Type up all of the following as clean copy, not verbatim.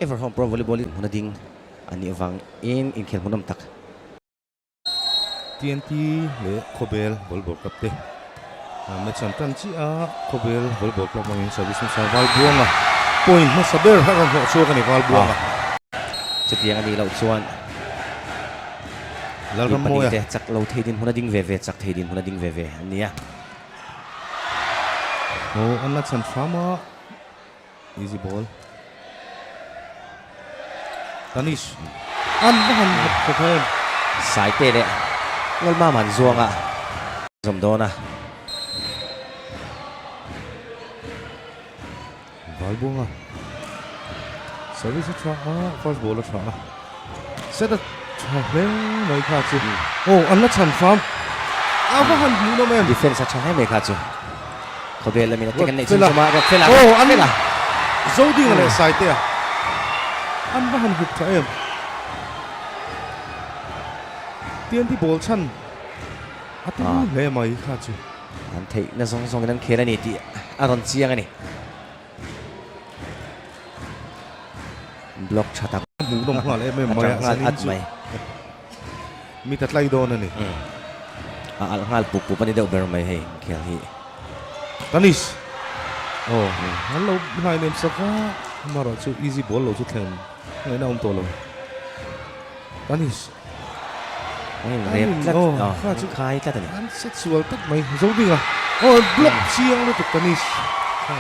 Everhome Pro Volleyball in hmun a ding a nih avangin inkhel hmunawm tak. TNT leh Khawbel Volleyball Club te match an tan chiah a, Khawbel Volleyball Club angin service hmasa Valbuanga point hmasa ber a rawn hlawh chhuak a ni Valbuanga. Chutiang a nih loh chuan Lalrammawi te chak lo thei din hun a ding ve ve, chak thei din hun a ding ve ve an ni a. Aw an la chhan hram a. Easy ball. Tanish. An va han hawp khawp em. Saite leh Lalmam an zuang a, zawm dawn a. Valbuanga service a tha a, first ball a tha a. Set a tha hle mai kha chu. Aw an la chhan fam. A va han hmuh nawm em. Defense a tha hle mai kha chu. Khawvel lamin attack an neih chhun chawm a, Rocfela Aw an Zodinga leh Saitea an va han hup tha em. TNT ball chhan a ti ru hle mai kha chu. An theihna zawng zawngin an khel a ni tih a rawn chiang a ni. Block tha tak. Hmuh nawm nghal em em mai a, zanin chu mi ta tlai dawn a ni. A alh nghal pup pup a ni deuh ber mai hei inkhel hi. Tanish aw an lo hnai nem sak a, amaherawh chu easy ball lo chu thlen ngaihna a awm tawh lo. Tanish An in rep tlat aw an khai tlat a ni. An set sual tlat mai Zodinga aw an block chiang lutuk Tanish kha.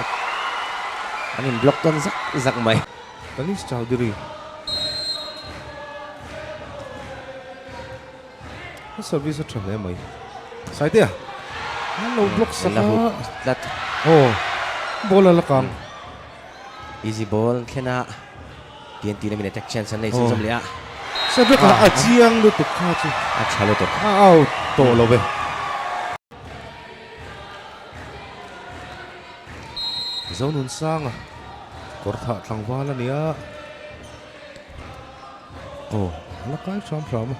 An in block tawn zak zak mai. Tanish Chowdhury a service a tha hle mai. Saitea an lo block sak a. Tlat. Aw ball a la kang. Easy ball thlen a TNT lamin attack chance an nei chhun zawm leh a. Cedric a chiang lutuk kha chu. A tha lutuk. A out tawh lo ve. Zonunsanga kawr thah tlangval a nia. Aw a la kai hram hram a.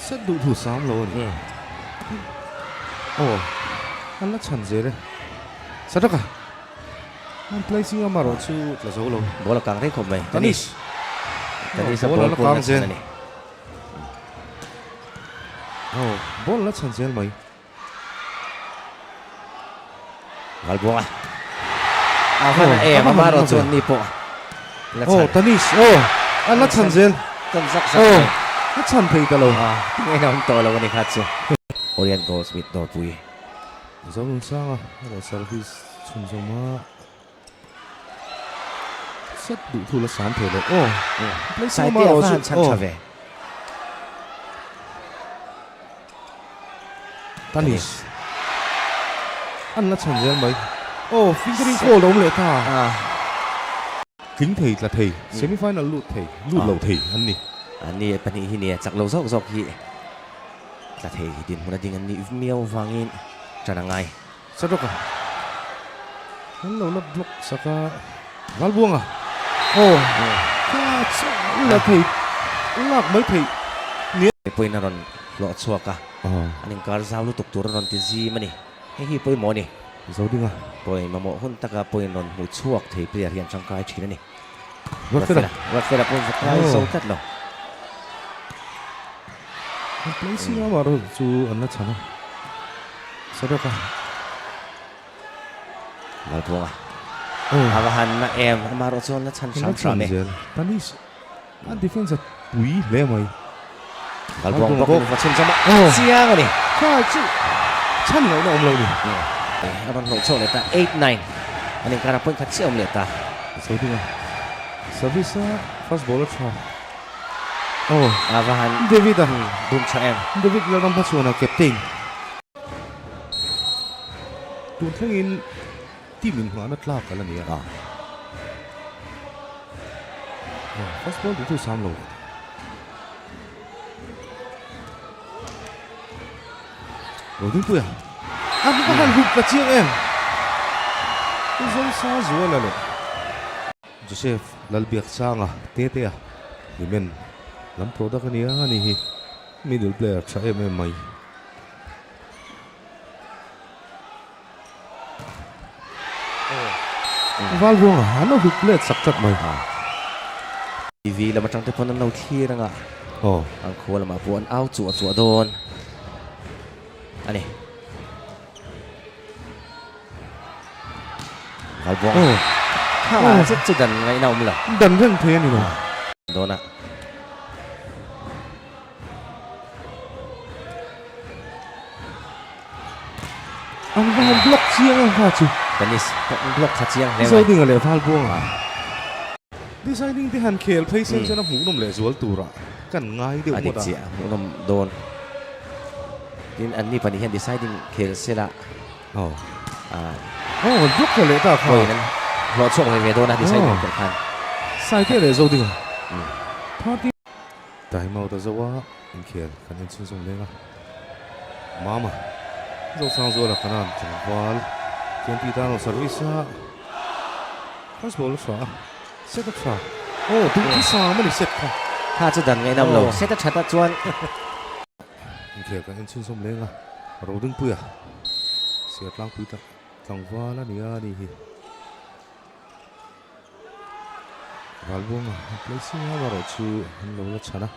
Set duh thu sam lo a ni. Aw, an la chhan zel e. Sadaka, an placing amarawh chu tla zo lo. Ball a kang reng khawp mai. Tanish. Tanish a ball la kang zel a ni. Aw, ball la chhan zel mai. Valbuanga a hman a em a marawh chuan ni pawh la chhan. Aw Tanish aw a la chhan zel. Chhan zak zak mai. A chhan thei ta lo. Tinge a awm tawh lo a ni kha chu. Orient Goldsmith Dawrpui. Zonunsanga erawh service chhunzawm a set duh thu la sam thei lo aw. Saite a va han chhan tha ve. Tanis an la chhan zel mai. Aw fingering call a awm leh ta. Tling thei tla thei semi final lut thei lut lo thei an ni. An ni pahnih hi nia chak lo zawk zawk hi tla thei dinhmun a ding an nih miau vangin tan a ngai. Sadawka an lo la block sak a, Valbuanga aw kha chu la thei lak mai theih nia. Pawhin a rawn hlawh chhuak a, an inkar zau lutuk tur a rawn ti zim a ni. Hei hi pawimawh a ni. Zodinga. Pawhin mamawh hun taka pawhin rawn hmuh chhuak thei player hi an tangkai thin a ni. Ruatfela. Ruatfela pawhin va kai zo tlat lo. An placing a mah erawh chu an la chhan a. Sadawka. Malbuanga. A va han na em amah erawh chuan la chhan hram hram e. Tanis a defense a pui hle mai. Malbuang bawk in va chhun zawm a chiang a ni. Kha chu chhan ngaihna awm lo ni. A rawn hlawh chhuak leh ta 8-9. An inkar a point khat chiah awm leh ta. Zodinga service a first ball a tha. Aw A va han David a bum tha em. David Lalram hmachhuana captain. Tun thlengin team inngahna tlak a la ni a. First ball duhtu sam lo leh ta. Rodingpuia a va han hup ta chiang em. Zosa Zuala leh Joseph Lalbiaksanga Tetea Hlimen lam product a ni a ni hi. Middle player tha em em mai. Valbuanga an lo hlut let sak tlat mai. TV lam atang te pawn an lo thlir anga an khua lamah pawh an au chuah chuah dawn a ni. Valbuanga kha zet chu dan ngaihna awm lo. Dan reng thei a ni lo. Dawn a. An va han block chiang a kha chu. Tennis an block tha chiang hle mai. Zodinga leh Valbuanga designing te han khel phei sen chuan a hmuhnawm leh zual turah kan ngai deuh ngawt a. A dik chiah, hmuhnawm dawn. Tin anni pahnih hian deciding khel sela. Aw. Aw an block tha leh ta kha. Point an hlawh chhuak ve ve dawn a deciding khel khan. Saite leh Zodinga. 30. Time out a zo a, inkhel kan en chhunzawm leng a. Mama, Zosangzuala kanan tlangval TNT tan lo service a, first ball a tha a, set a tha. Aw, duh thu sam a ni set kha. Kha chu dan ngaih nam lo, set a that a chuan. Inkhel kan en chhunzawm leng a, Rodingpuia siar tlangpui tlangval a ni a ni hi. Ralbuanga a placing a erawh chu an lo la chhan a,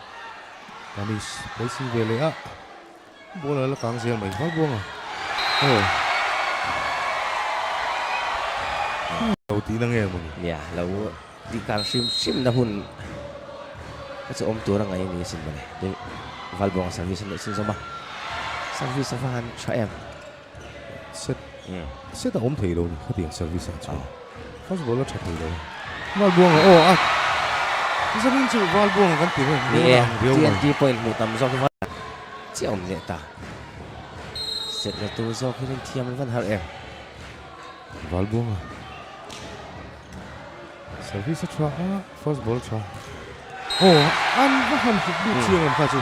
Tanis placing ve leh a, ball a la kang zel mai Ralbuanga aw lo tihna nge mawni. Nia lo tih kang hrim hrim na hun ka chu awm tur a ngaih a ni asin mawle. Ralbuanga service a neih chhun zawm a, service a va han tha em. Set set a awm thei lo ni khatiang service ah chuan first ball a tha thei lo Valbuanga aw a zanin chu Valbuanga kan ti reng Ni e TNT point hmuh tam zawk hi chiah awm leh ta set la tur zawk hi thiam an van har em Valbuanga service a tha a first ball a tha aw an va han hlut lut chiang em kha chu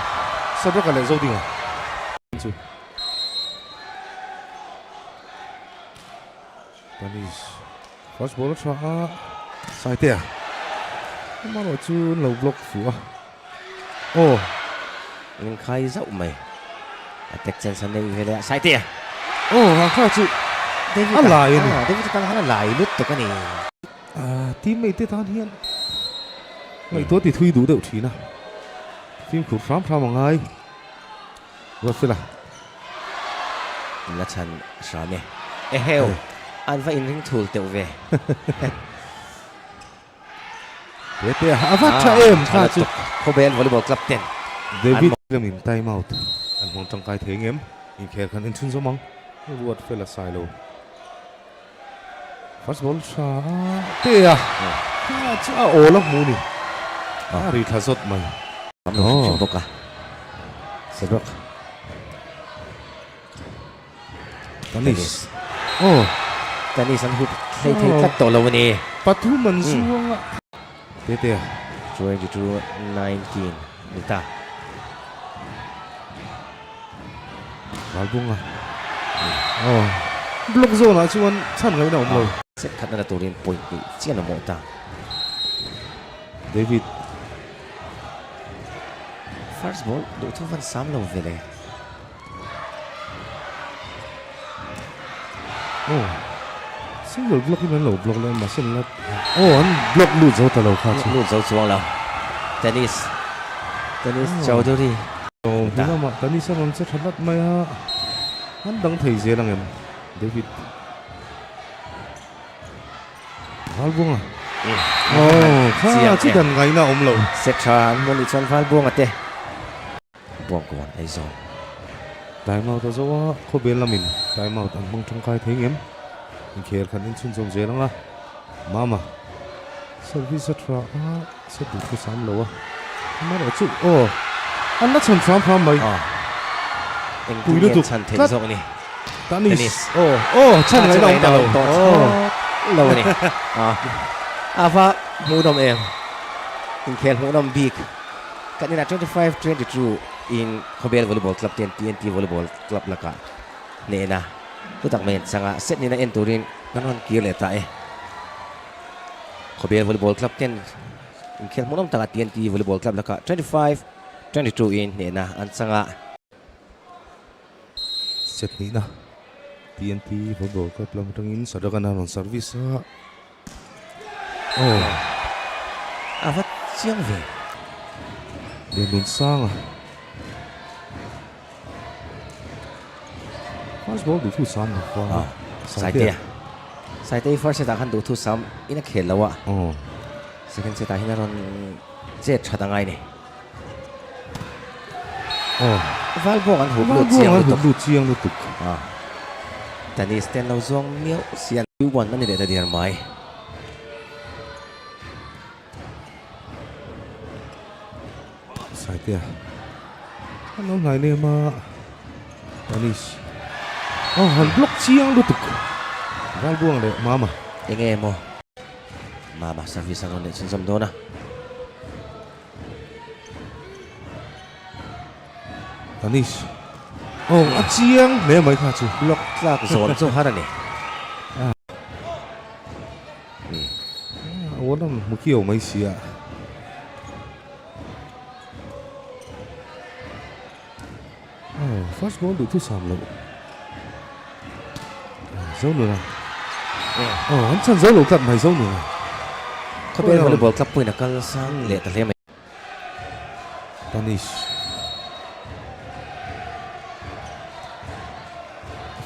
Sadraka leh Zodinga chu. Tanis first ball a tha a Saitea amarawh chu an lo block fuh a aw an inkhai zauh mai attack chance an nei ve leh a Saitea aw a kha chu a lai a ni David atang khan a lai lut tuk a ni teammate te tan hian ngaihtuah ti thui duh deuh thin a fimkhur hram hram a ngai. Ruatfela. In la chhan hram e. Eheu! An va inring thul teuh ve. Tete a a va tha em kha chu. Khawbel Volleyball Club ten. David lamin time out an hmang tangkai thei ngem. Inkhel khan en chhunzawm ang. Ruatfela Sailo. First ball tha te a. Kha chu a awl a hmu ni. A ri thla zawt mai. Am lo hrim hrim bawk a. Sedrak. Tanis. Oh. Tanis an hup hlei thei tlat tawh lo a ni. Pathum an zuang a. Tete a. 22 19 ni ta. Ralbunga aw block zone ah chuan chhan ngaihna awm lo. Set khatna la turin point hnih chian a mawh ta. David. First ball duh thu van sam lo ve le. Aw single block in an lo block leh a mahse an la aw an block lut zo ta lo kha chu. Block lut zo chuang lo. Tennis Tennis Chowdhury. Aw hmu lamah Tennis a rawn che tha tlat mai a an dang thei zel ang em David Valbuanga aw kha chu dan ngaihna a awm lo. Set tha an hmu nih chuan Valbuanga te Buangkawn Aizawl. Time out a zo a, khawbel lamin time out an hmang tangkai thei ngem. Inkhel khan inchhunzawm zel ang a, Mama service a tha a, set duh thu sam lo a, amaherawh chu aw an la chhan hram hram mai. Pui lutuk tlat Tanis aw aw chhan ngaihna awm ta lo lo a ni. A va hmuhnawm em, inkhel hmuhnawm bik. Kan inah 25 22 in Khawbel Volleyball Club ten TNT Volleyball Club lakah hnehna thutak mai an chang a, set nena en turin kan rawn kir leh ta e. Khawbel Volleyball Club ten inkhel hmuhnawm takah TNT Volleyball Club lakah 25 22 in hnehna an chang a. Set hnihna TNT Volleyball Club lam atangin Sadagan a rawn service a. Oh. A va chiang ve. Liannunsanga. First ball duhthu sam lo kha. Saitea. Saitei first set ah khan duhthu sam in a khel lo a. Second set ah hian a rawn chet that angai ni. Val buang an hup lut chiang lutuk. Lut chiang lutuk. Tanis ten lo zuang miau sian. U1 a ni leh ta diar mai. Saitea an lo hnai nem a Tanis aw han block chiang lutuk Valbuang leh Mama. Enge emaw Mama service a rawn leh chhunzawm dawn a. Tanis aw a chiang hle mai kha chu. Block tlak zawn chu har a ni. Aw lam hmu kiau mai sia. Aw first ball duh thusam loh. Zo nuna. Aw an chan zo lo tlat mai zo nuna. Khawvel volleyball club pawhin a kal sang leh ta hle mai. Danish.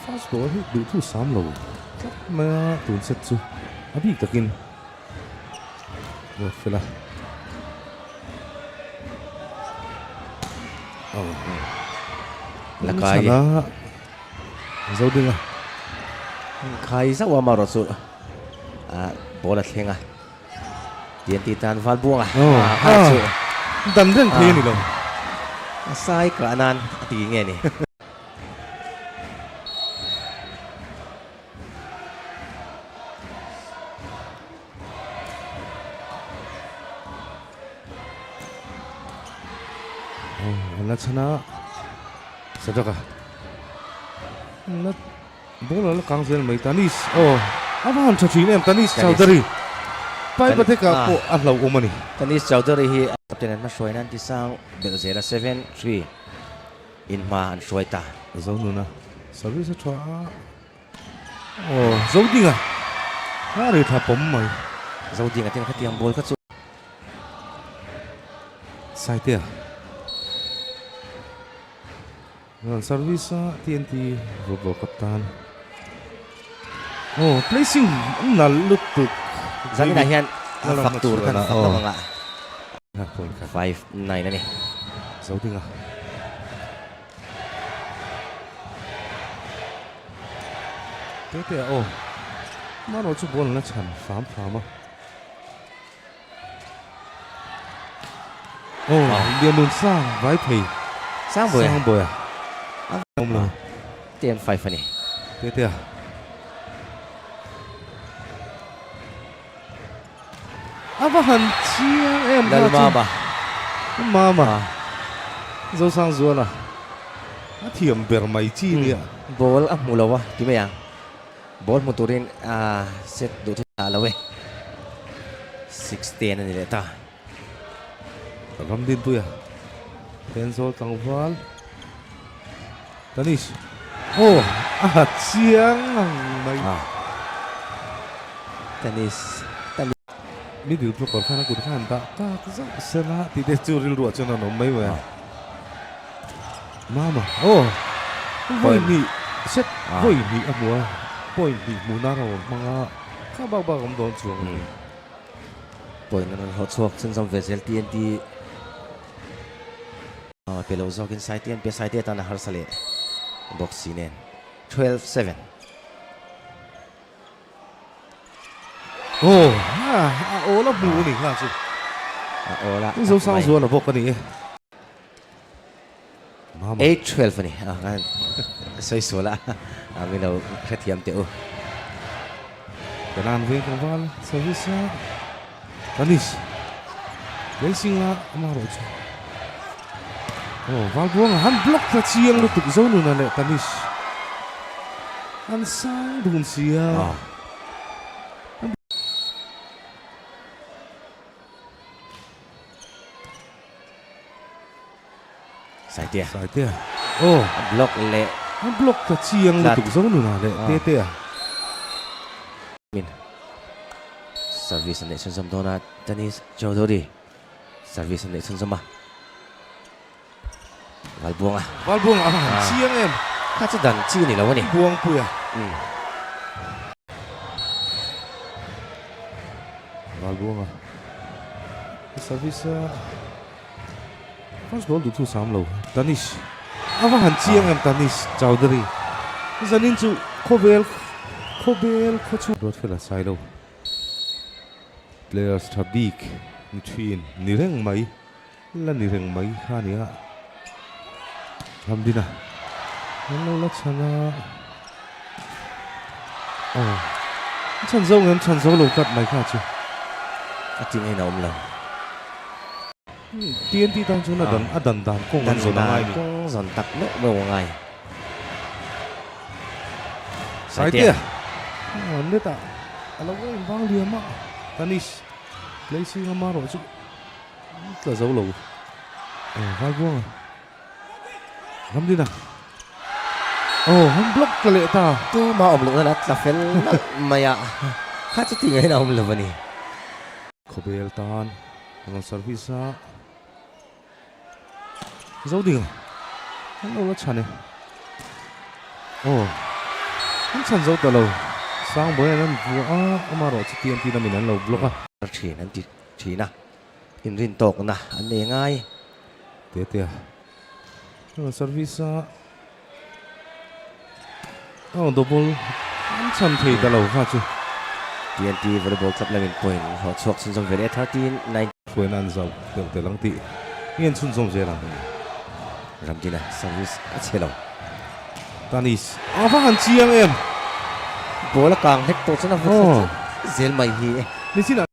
First ball hi duh thusam lo tlat mai a tun set chu a bik takin ruat fel a. Lakai zo ding a. Khai zauh a marawh chu ball a thleng a. TNT tan val buang a. A chu dan reng thei a ni lo. A sai kah nan a ti nge ni. An la chhan a, Sadraka an la ball a la kang zel mai Tanis aw a va han tha thin em Tanis Chowdhury Paipatheka pawh a hlauhawm a ni. Tanis Chowdhury hi a captain an hmahruai nan tisang belh zel a 7-3 in hma an hruai ta. Zonuna service a tha a. Aw Zodinga a ri tha pawm mai. Zodinga ten khatiang ball kha chu. Saitea Rawn service a TNT football cup tan. Aw placing nal lutuk. Zaninah hian a fak tur khan fak lo anga. 5-9 a ni. Zodinga. Tete aw Maro chu ball an la chhan hram hram a. Aw Lianun sang vai thei. Sang Bawiha. Sang Bawiha. Awm lo. 10-5 a ni. Tete a. A va han chiang em kha chu. Lalmama. Mama. Zosangzuala. A thiam ber mai chi nia. Ball a hmu lo a ti mai ang. Ball hmu turin a set duh thu thlah lo e. 6-10 a ni leh ta. Ramdinpuia. Thenzawl tlangval. Tanish. Aw a ha chiang ang mai. Tanish. Tanish. Middle blocker khan a kut khan dah tak zauh sela tih te chu rilruah chuan an awm mai mai a. Mama aw vawi hnih set vawi hnih a hmu a point hnih hmuh nan a rawn hmang a kha bak bak a awm dawn chuang a ni. Point an rawn hlawh chhuak chhunzawm ve zel TNT. Pe lo zawkin Saite an pe Saite atan a harsa leh bawk si nen 12-7. Aw a awl a hmu a ni kha chu. A awl a. Zosang zual a bawk a ni e. 8-12 a ni. Sawi sual a mi lo hrethiam teh u. Kanan veng tlangval service a Tanis racing a ama rawh chu aw Valbuanga han block ta chiang lutuk Zonuna leh Tanis an sang dun sia. Saitea. Saitea. Aw. A block leh. A block ta chiang lutuk zo nuna leh Tetea. Min. Service an neih chhunzawm dawn a, Danis Chowdhury service an neih chhunzawm a. Valbuanga. Valbuanga a va han chiang em. Kha chu dan chi ni lo a ni. Buangpuia. Valbuanga service a first ball duh thu sam lo Danish a va han chiang em Danish Chowdhury zanin chu khawvel khawvel khaw chhung ruat fel a sai lo players tha bik ni thin ni reng mai. La ni reng mai kha a nia. Ramdina an lo la chhan a. Aw, an chhan zo nge an chhan zo lo tlat mai kha chu. A ti ngei na awm lo. TNT tan chuan a dan a dan dan kawng an zawn a ngai ni. Dan dan kawng zawn tak meuh meuh a ngai. Saitea net ah a lo invang liam a. Tanish Placing ama erawh chu. Tla zo lo Valbuanga Ramdina Aw han block tla leh ta. Tuma awm lohna la tla fel nalh mai a, kha chu ti ngaiin a awm lo a ni. Khawbel tan rawn service a zo ding a, an lo la chhan e. Aw an chhan zo ta lo, Sangbawian an vuah a, amaherawh chu TNT lamin an lo block a. Thin an ti thin a. Inrin tawkna an nei ngai. Tetea chuan service a a double an chhan thei ta lo kha chu. TNT Volleyball Club lamin point hlawh chhuak chhunzawm ve leh 13-19. Hruaina an zauh deuh tel ang tih nge an chhunzawm zel ang. Ramdina service a chhe lo. Tanis a va han chiang em. Ball a kang hlek tawh chuan a vawt zel mai hi. Nichinah.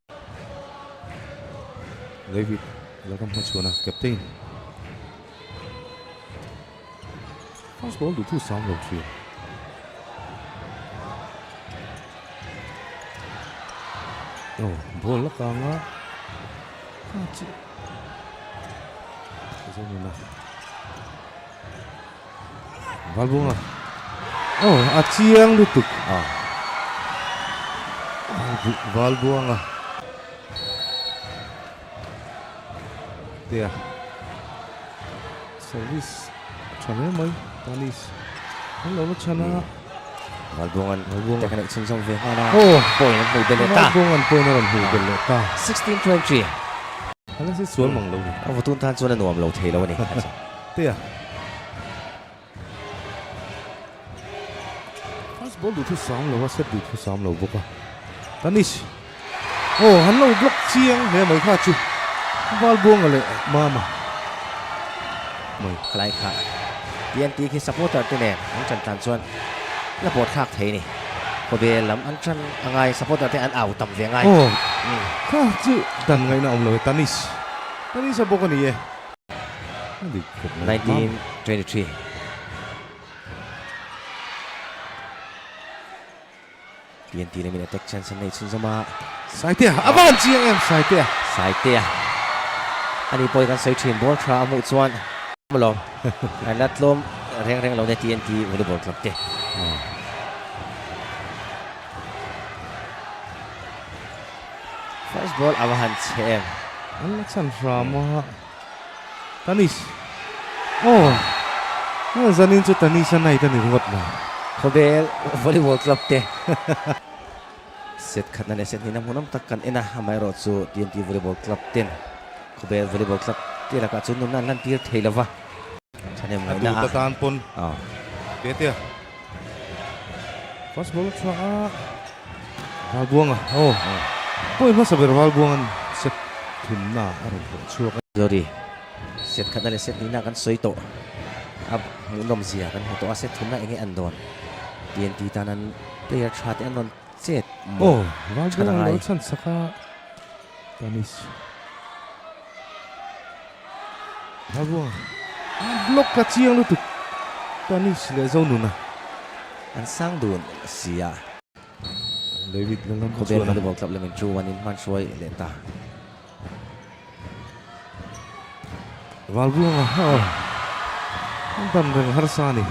David Lalram hmachhuana captain first ball duh thu sang lo thin. Oh, ball la kang a. Kha chi. Zonuna. Valbunga. Oh, a chiang lutuk. Ah. Valbuanga. Tia. Service tha hle mai. Tanis. An lo la chhan a. Valbuangan Valbuanga te khan chhunzawm ve nghal a. Oh, point an hmuh belh leh ta. Valbuangan point a rawn hmuh belh leh ta. 16-20. Ala si sual mang lo ni. A vutun tan chuan a nuam lo thei lo a ni. Tea. First ball duh thu sam lo a, set duh thu sam lo bawk a. Tanish. Aw, han lo block chiang hle mai kha chu. Valbuanga leh Mama. Mai. Khalai kha TNT khi supporter te nen an tan tlan chuan la pawt thlak thei ni. Khawvel lam an tan a ngai, supporter te an au tam ve ngai. Aw, kha chu dan ngaihna awm lo e Tanish. Tanish a bawk a ni e. 1923. TNT lamin attack chance an nei chhunzawm a. Saitea a van chiang em Saitea. Saitea. Ani pawhin kan sawi thin ball tha a hmuh chuan lawm an la tlawm reng reng lo ne TNT volleyball club te. First ball a va han chhe em. An la chhan hram a. Tanis. Aw. Zanin chu Tanis a night a ni ringawt mai. Khawvel volleyball club te set khatna leh set hnihna hmunawm tak kan en a, amaherawh chu TNT volleyball club ten Khawvel volleyball club te lakah chu nunna an lantir thei lova. Thahnem ngaihna a. A tut atan pawn Tetea first ball a chhuah a. Valbuanga aw pawi hmasa ber Valbuanga'n set thumna a rawn hlawh chhuak a. Sorry, set khatna leh set hnihna kan sawi tawh a, hmuhnawm zia kan hmu tawh a, set thumna enge an dawn? TNT tan an player tha te an rawn chet maw? Aw, Valbuanga lo chhan sak a, Tanis Valbuanga a block a chiang lutuk Tanis leh Zonuna. An sang dun si a. David Lalram kha chuan a. Khawvel volleyball club lamin 2-1 in hman hruai leh ta. Valbuanga aw an dan reng harsa a ni.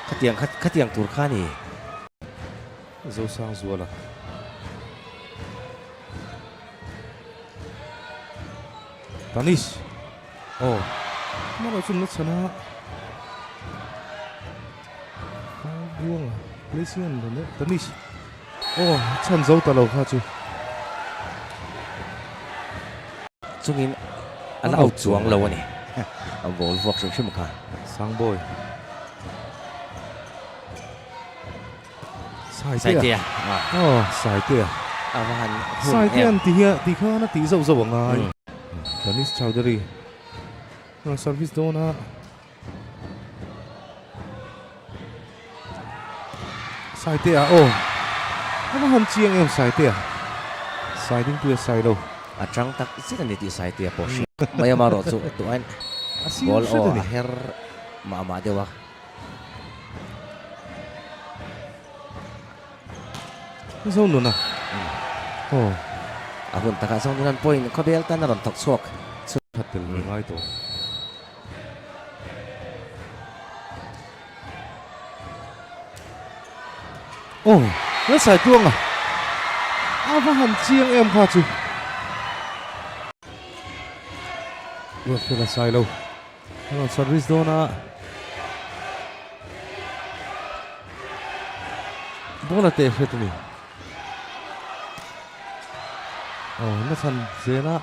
Khatiang kha khatiang tur kha a ni. Zosang Zuala. Tanis aw hmanah chuan la chhan a Buanga placing an rawn leh Tanis aw chhan zo ta lo kha chu. Chungin a la out chuang lo a ni a ball vuak hrim hrim kha. Sangbawi Saitea aw Saitea a va han hun Saitea an ti hian ti khan a tih zauh zauh a ngai Danis Chowdhury rawn service dawn a Saitea aw a va han chiang em Saitea Sai dingpuia sai lo a tang tak zet a ni tih Saitea pawh hria mai amarawh chu tuain ball aw a her mah mah deuh a. Zonuna aw. A hun takah Zonunan point khawvel tan a rawn thawk chhuak chu. That tel ve ngai tawh. Aw kan sai tluang a, a va han chiang em kha chu. Ruatfela sai lo. A rawn service dawn a, ball a teh hret a ni. Aw na chhan zel a,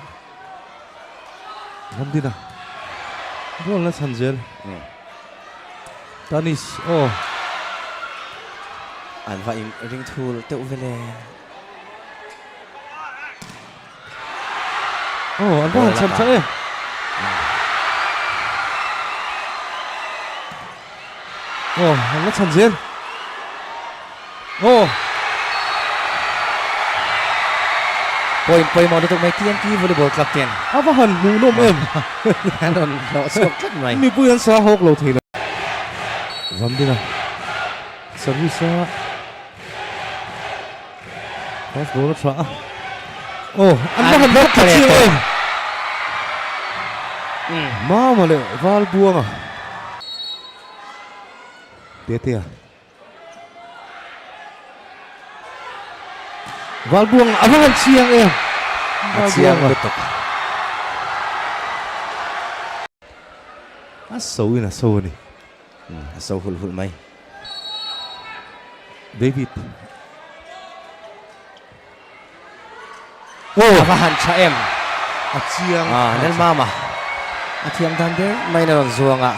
Ramdina ball na chhan zel. Tanis aw. An va in ring thul deuh vel e. Aw an va han chhan tha e. Aw an la chhan zel. Aw. Point pawimawh lutuk mai TNT Volleyball Club ten. A va han hmuh nawm em. An rawn hlawh chhuak tlat mai. Mipui an sa hawk lo thei lo. Ramdina service a. First ball a tha a. Oh, an va han block tha chiang em. Mama leh Val Buanga. Tetea. Val Buanga a va han chiang em. A chiang lutuk. A so in a so a ni. A so hulh hulh mai. David. Oh! A va han tha em! A chiang. Ah, Lalmama. A thiam dan ber mai in a rawn zuang a.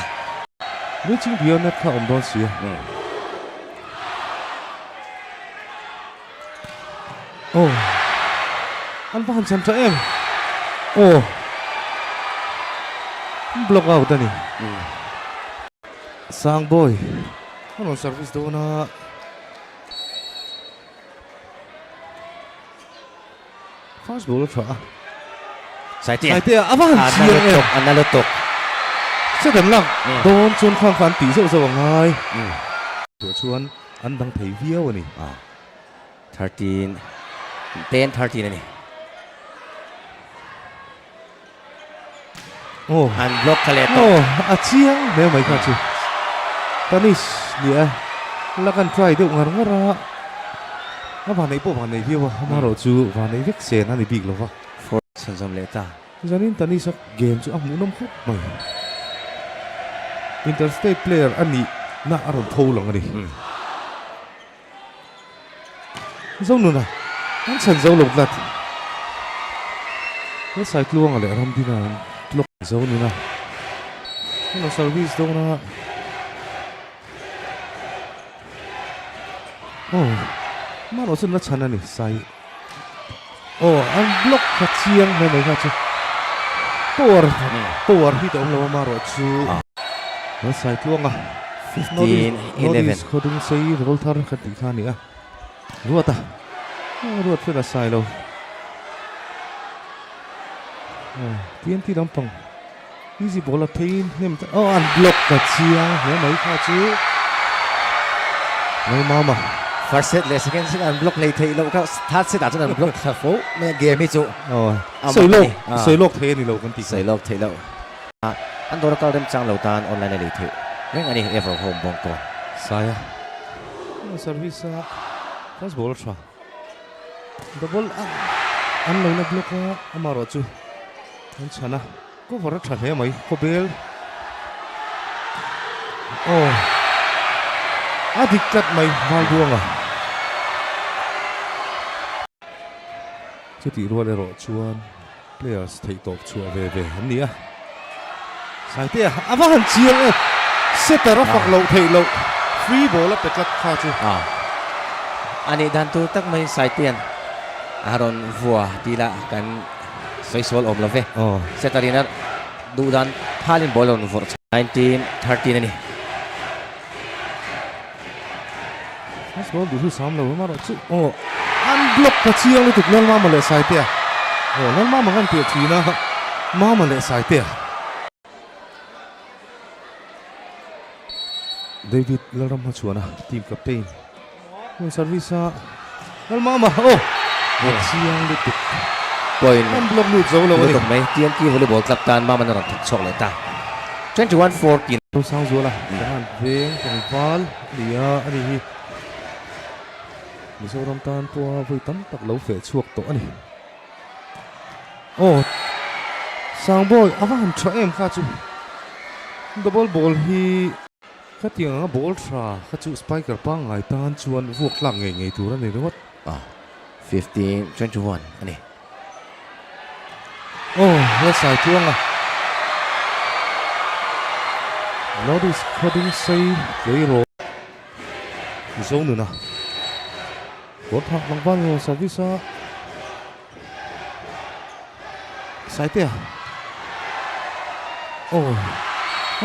Reaching beyond net kha awm dawn si a. Oh! An va han chhan tha em! Oh! Block out a ni. Sangbawi a rawn service dawn a. First ball a tha a. Saitea. Saitea a va han chiang em. A na lutuk. Set an lak dawn chuan khang kha an tih zeuh zeuh a ngai. Tah chuan an dang thei viau a ni. 13 10 13 a ni. Aw. An block kha leh tawh. Aw, a chiang hle mai kha chu. Tanis nia la kan try deuh ngar ngar a. A vanneih pawh vanneih viau a, amaherawh chu vanneih vek sen a ni bik lo va. Four chhunzawm leh ta. Zanin Tanis a game chu a hmuhnawm khawp mai. Interstate player a nih na a rawn tho lang a ni. Zonuna an chhan zo lo tlat. He Saitluanga leh Ramdina an block Zonuna. Huna service dawn a. Oh, marawh chu na chhan a ni Sai. Oh, an block kha chiang hle mai kha chu. Power, power hi ta awm lo a marawh chu. He Saitluanga. 15, 11. Northeast khawdung sei rawl thar kha tih kha a ni a. Ruat a, ruat fel a sai lo. TNT lampang easy ball a phei hnem ta aw an block ta chiang hle mai kha chu. Lalmama. First set leh second set an block hlei theih loh kha third set ah chuan an block thla fo mai a game hi chu. Aw sawi lawk sawi lawk thei a ni lo kan tih kha. Sawi lawk theih loh. An dawr a kal remchang lo tan online a lei theih reng a ni Ever Home Bawngkawn. Saia service a first ball tha double a an lo la block a amarawh chu an chhan a. Cover a tha hle mai khawbel aw a dik tlat mai Valbuanga. Chutih rual erawh chuan players theih tawp chhuah ve ve an ni a. Saitea a va han chiang e, setter a fak loh theih loh, free ball a pe tlat kha chu. A nih dan tur tak mai Saitea'n a rawn vua tih lah kan sawi sual awm lo ve. Setter in a duh dan phalin ball a rawn vawrh chho. 19 13 a ni. First ball duh hi sam lo amarawh chu aw an block ta chiang lutuk Lalmama leh Saitea aw Lalmama kan tih thin a Mama leh Saitea. David Lalram hmachhuana team captain hun service a Lalmama aw a chiang lutuk point an block lut zo lo a ni. Lutuk mai TNT volleyball club tan Mama an rawn thawk chhuak leh ta 21 14. Sangzuala kan han veng tlangval a ni a a ni hi Mizoram tan pawha vawi tam tak lo feh chhuak tawh a ni. Aw Sangbawi a va han tha em kha chu double ball hi khatiang anga ball tha kha chu spiker pangngai tan chuan vuak tlak ngei ngei tur a ni ringawt. Aw 15 21 a ni. Aw la sai tluang a. Northeast khawding sei tleirawl Mizo nuna kawr phak tlangval rawn service a Saitea Aw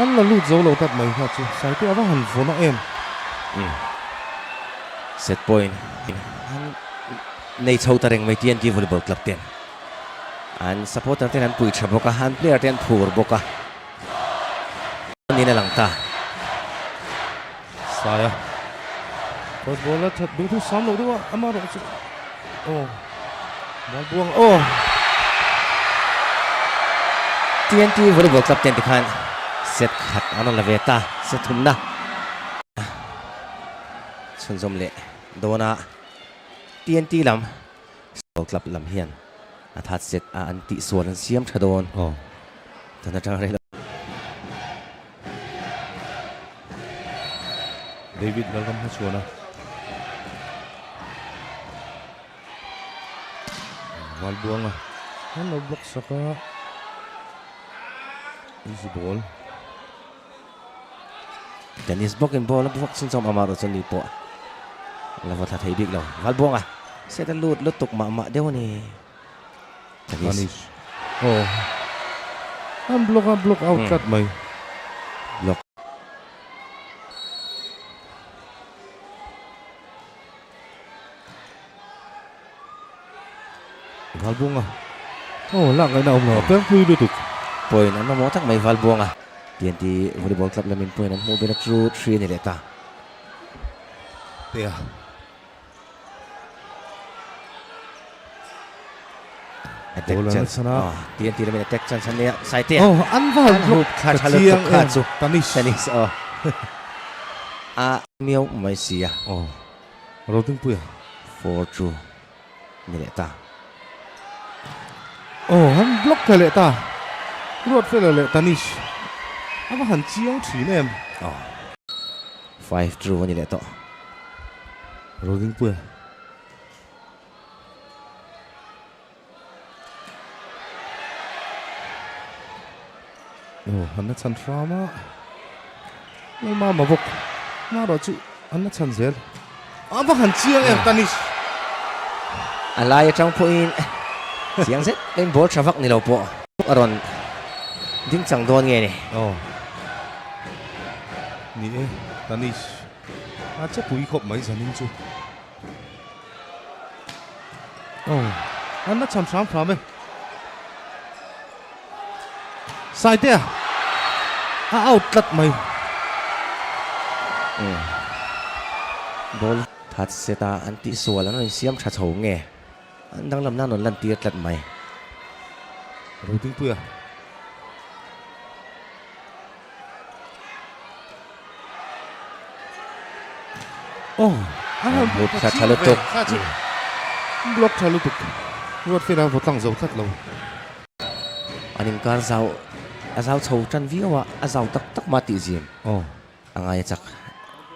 an la lut zo lo tak mai kha chu Saitea va han vawn a em. Set point Nei chho ta reng mai TNT Volleyball Club ten an supporter ten an pui tha bawk a, an player te an phur bawk a. Niin a lang ta. Saia first ball a that duh thu sam loh deuh a, amaherawh chu aw ball buang aw. TNT Volleyball Club ten tikhan set khat an rawn la ve ta, set thumna chhunzawm leh dawn a. TNT lam Football Club lam hian a that set a an tihsual an siam tha dawn. Tun atang rei lo. David Lalram hmachhuan a. Valbuanga an lo block sak a. Easy ball. Tennis bawkin ball a vuak chin chawm amah erawh chuan ni pawh a la va thla thei bik lo. Valbuanga set a lut lutuk mah mah deuh a ni. Tennis. Aw. An block a block out tlat mai. Block. Valbuanga aw lak ngaihna awm lo a pengpui lutuk. Point an mamawh tak mai Valbuanga. TNT Volleyball Club lamin point an hmuh ber a chu three a ni leh ta. Tea. Attack chance a. TNT lamin attack chance an nei a Saitea. Aw an va han hup thla tha lutuk kha chu. Tanish. Tanish aw. A miau mai sia. Aw. Rodingpuia. 4-2. Ni leh ta. Aw han block thei leh ta. Ruatfela leh Tanish a va han chiang thin em. Aw 5-2 a ni leh tawh. Rodingpuia. Aw han la chhan hram a. Lalmama bawk hmarawh chu an la chhan zel. A va han chiang em Tanish. A lai atang pawhin chiang zet in ball tha vak ni lo pawh a rawn ding chang dawn nge ni. Aw ni e Tanish a che pui khawp mai zanin chu. Aw an la chhan hram hram e. Saitea a out tlat mai. Ball that set a an tihsual an rawn siam tha chho nge an danglam nan rawn lantir tlat mai. Rodingpuia. Aw a rawn block tha tha lutuk. Block tha lutuk. Ruatfela vaw tlang zo tlat lo. An inkar zau. A zau chho tan viau a, a zau tak tak mah tih zim a ngai a chak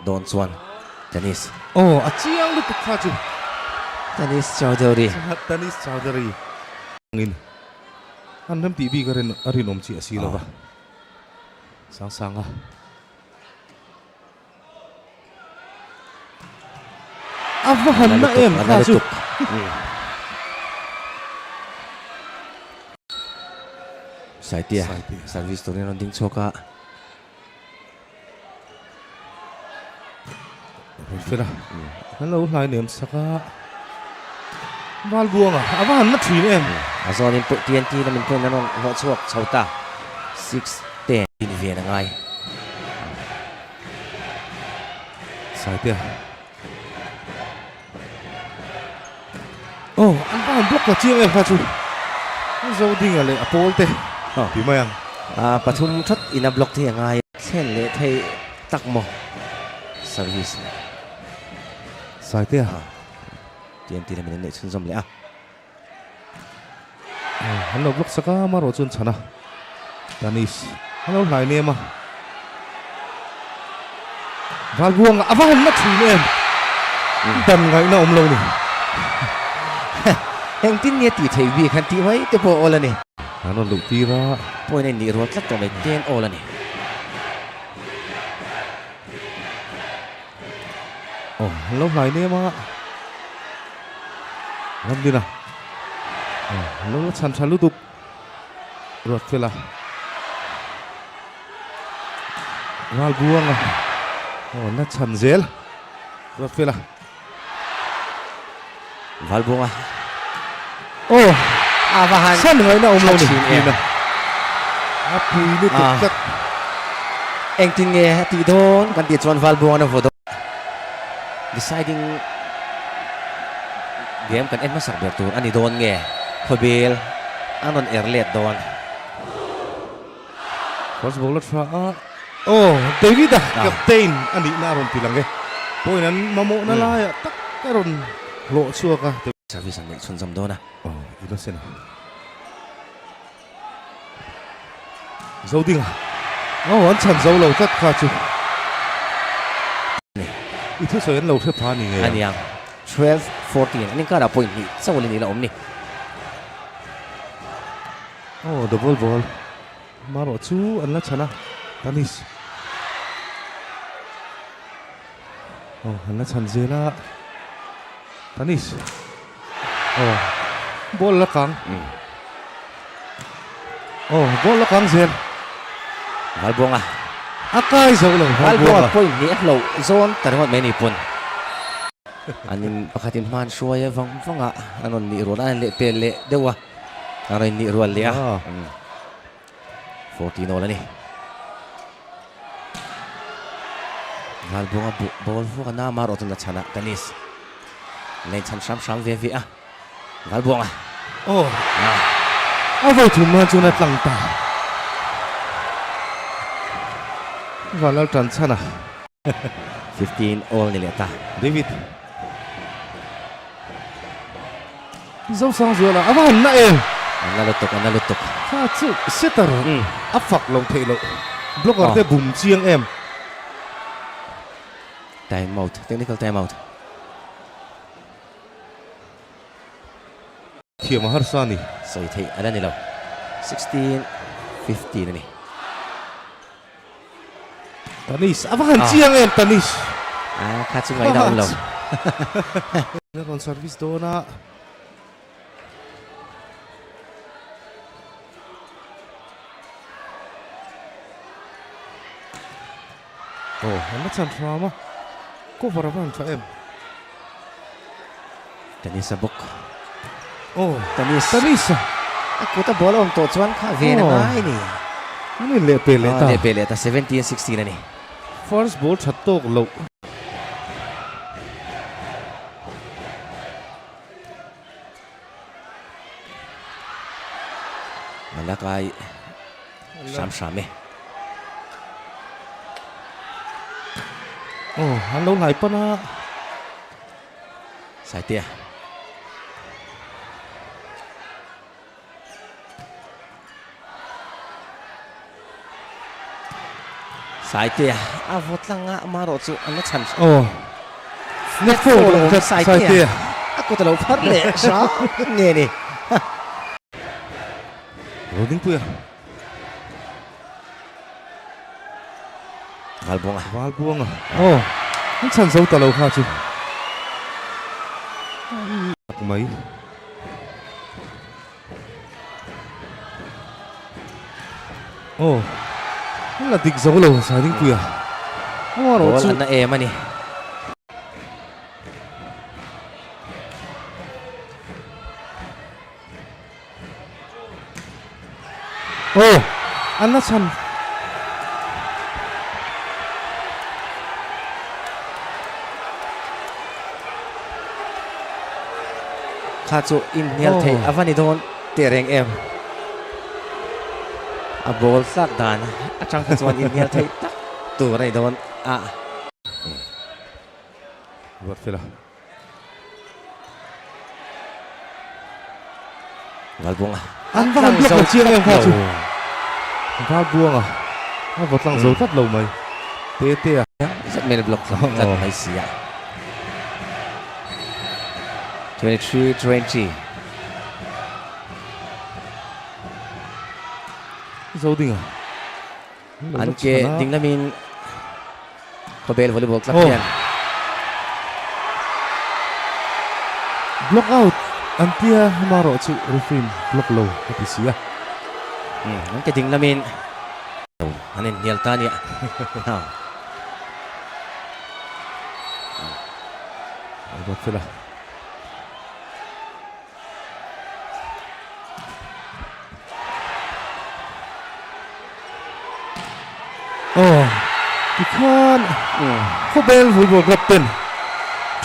dawn chuan Tanis. Aw, a chiang lutuk kha chu. Tanis Chowdhury. Tanis Chowdhury angin an rem tih bik a rinawm chiah si lo va. Sangsanga. A va han na em kha chu. Saitia service turin rawn ding chhuak a. Rawn fel a. An lo hlai nem sak a. Valbuanga a va han na thin em. A zawnin TNT lamin point an rawn hlawh chhuak chho ta. 6-10. Inven a ngai. Saitea. Oh, an va han block la chiang em kha chu. Zodinga leh a pawl te ti mai ang. A pathum that in a block thei a ngai. Thlen leh thei tak maw service. Saitea. TNT lamin an neih chhunzawm leh a. An lo block sak a, amaherawh chuan chhan a. Tanis a lo hlai nem a. Valbuanga a va han na thin em! Dan ngaihna awm lo ni. Engtin nge tih theih bik han tih mai te pawh awl a ni. An rawn luh tir a. Point a innih rual tlat tawh mai ten awl a ni. Aw, an lo hlai nem a. Ramdina. Aw, an lo la chhan tha lutuk. Ruat fel a. Ral buang a. Aw, an la chhan zel. Ruat fel a. Val buang a. Aw, a va han chhan ngaihna awm lo ni. A pui lutuk tlat. Engtin nge a tih dawn kan tih chuan Val buang a vaw dawn. Deciding game kan en hmasak ber tur a ni dawn nge khawbel an rawn er let dawn. First ball a tha a, aw David-a captain a nihna a rawn ti lang e. Point an mamawhna laiah tak a rawn hlawh chhuak a. Service an neih chhunzawm dawn a. Aw Innocent a. Zodinga aw an chhan zo lo tlat kha chu. I thusawi an lo hre pha ni ngei ang. A niang 12, 14 an inkarah point hnih chauh a ni la awm ni. Aw double ball marawh chu an la chhan a Tanis aw an la chhan zel a Tanis aw ball la kang aw ball la kang zel Valbuanga a kai zo lo Valbuanga point hnih a hloh zawn ta ringawt mai ni pawn. An in pakhatin hman hruai vang vanga an rawn nih rual a an lehpel leh deuh a. A rawn nih rual leh a. 14 all a ni. Valbuanga ball vuak a nama erawh chuan a chhan a Tanis. Lane chhan hram hram ve ve a. Valbuanga. Aw. A vawi thum nan chuan a tlang ta. Vanlal tan chhan a. 15 all ni leh ta. David. Zosangzuala a va han na em. A na lutuk, a na lutuk. Kha chu setter a fak lo theih loh. Blocker te bum chiang em. Time out, technical time out. Thiam a harsa a ni. Sawi theih a la ni lo. 16, 15 a ni. Tanis, a va han chiang em Tanis. A kha chu ngaihna awm lo. A rawn service dawn a. Aw, an la chan hram a. Cover a va han tha em. Tanis a bawk. Aw, Tanis. Tanis a. A kut a ball a awm tawh chuan kha ven a ngai ni. An in leh pe leh ta. Leh pe leh ta, 17 16 a ni. First ball that tawk loh. Malakai hram hram e. Aw, an lo hlai pan a. Saitea. Saitea a vaw tlang a, amaherawh chu an la chhan. Aw, net foul a awm tlat Saitea. A kut a lo phar leh hram nge ni. Rodingpuia. Valbuanga. Valbuanga. Aw, an chhan zo ta lo kha chu. Tak mai. Aw, an la dik zo lo Saidingpuia. Amaherawh chu. Ball an na em a ni. Aw, an la chhan. Kha chu inhnial theih a va ni dawn teh reng em. A ball tlak dan atang kha chuan inhnial theih tak tur a ni dawn a. Ruatfela. Valbuanga. An va han block chiang em kha chu. Valbuanga a vaw tlang zo tlat lo mai. Te te a. Zet mai block tlat mai si a. 23-20. Zodinga. An ke ding lamin Khawbel volleyball club hian Block out an tia amarawh chu referee in block lo a ti si a. An ke ding lamin an inhnial ta nia. Ruatfela. Aw tikhan khawbel volleyball club ten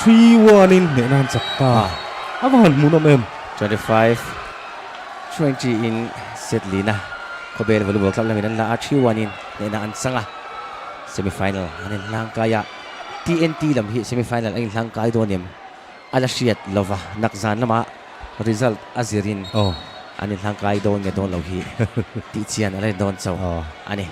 3-1 in hnehna an chak ta a va han hmuhnawm em. 25 20 in set lina khawbel volleyball club lamin an la a 3-1 in hnehna an chang a semi final an inhlangkai a TNT lam hi semi final an inhlangkai dawn em? A la hriat lova, nak zan lama result a zirin an inhlangkai dawn nge dawn lo hi tih chian a la ni dawn chauh a ni.